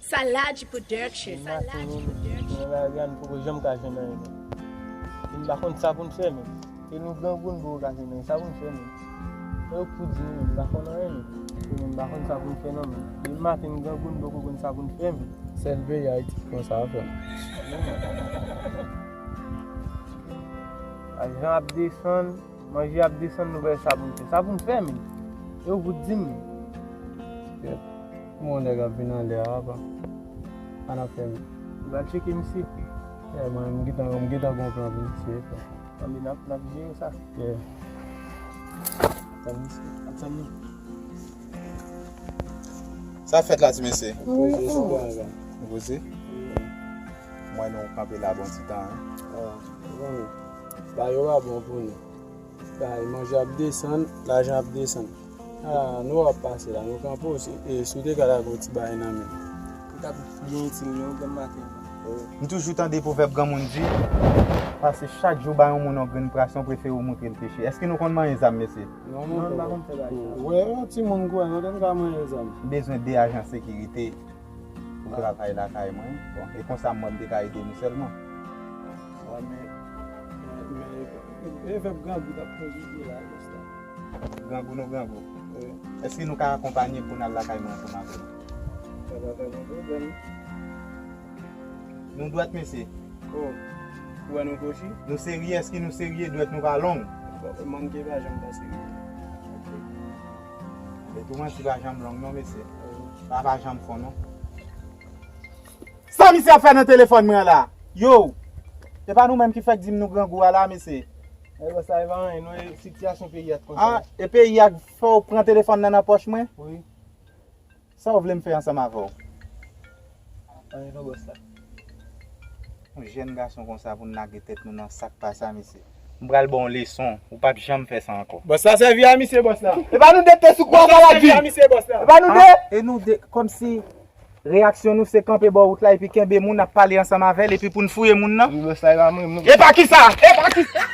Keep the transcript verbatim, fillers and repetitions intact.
Salaj Production. Mwen maten, nou, nou nan lari a, nou poko janm ka jwenn anyen menm. E m pa konn sa pou n fè menm. E nou grangou, nou poko ka jwenn anyen. Sa pou n fè menm? E yo k pou di nou menm, m pa konn anyen menm. E menm, m pa konn sa pou n fè non menm. E maten, nou grangou, nou poko konn sa pou n fè menm. Sèl peyi Ayiti ki konsa, frè m. Lajan ap desann. Manje ap desann, nou pa wè sa pou n fè. Sa pou n fè menm? E ou pou di m menm. Kèt. Kòman yon nèg ap vin anlè a, apa? Sa n ap fè menm? Nou pral tcheke misye. Yeah, mwen, m gentan, m gentan gon plan pou misye, frè. Anben, n ap, n ap jere sa. Yeah. Tann misye. Ap tann nou. Sa fèt la, ti mesye? Poze sou bagay la. Ou poze? M wè nou kanpe la bon ti tan, wi. Ah, bon, wi. Bagay yo pa bon pou nou. Bagay manje ap desann, lajan ap desann. Ah, nou ap pase la, nou kanpe osi. E si w te ka lage yon ti bagay nan men. Li t ap byen itil nou, granm maten. M toujou tande pwovèb granmoun di, pase chak jou ba yon moun yon grenn prason, prefere w montre l peche. Èske nou konn manyen zam, mesye? Non, non, m pa konn fè bagay sa. Wè, yon timoun kwè, nou te ka manyen zam. M bezwen de ajan sekirite pou travay lakay mwen. Bon, e konsa m wè m te ka ede nou sèlman. Wè, men, men, men, e vèb grangou t ap konjige la, bòs la. Grangou nou grangou. Wi. Èske nou ka akonpanye pou n al lakay mwen ansanm avè w? Sa pa fè mwen pwoblèm. Nou dwèt, mesye. Oh. Ou wè nou kwochi? Nou serye, èske nou serye? Dwèt nou pa long? Bon, manke pa janm pa serye. E tou manti pa janm long non, mesye. Pa, pa janm fon non. Sa misye ap fè nan telefòn mwen an la? Yo! E pa nou menm ki fèk di m nou grangou a la, mesye? E bòs la, e pa anyen non, e sitiyasyon peyi a t konsa. Ah, e peyi a k fè w pran telefòn nan nan pòch mwen? Wi. Sa w vle m fè ansanm avè w? Anyen non, bòs la. Yon jèn gason konsa pou n lage tèt nou nan sa k pa sa, mesye. M pral ba w yon leson, ou p ap janm fè sa ankò. Bòs la, sèvi a misye, bòs la. E pa nou de te sou kwa sa la di. Sèvi a misye, bòs la. E pa nou de. Ah, e nou de, kòmsi reyaksyon nou se kanpe bò wout la epi kenbe moun ap pale ansanm avè l epi pou n fouye moun nan. Wi, bòs la, e pa mwen, non. E pa kisa? E pa kisa?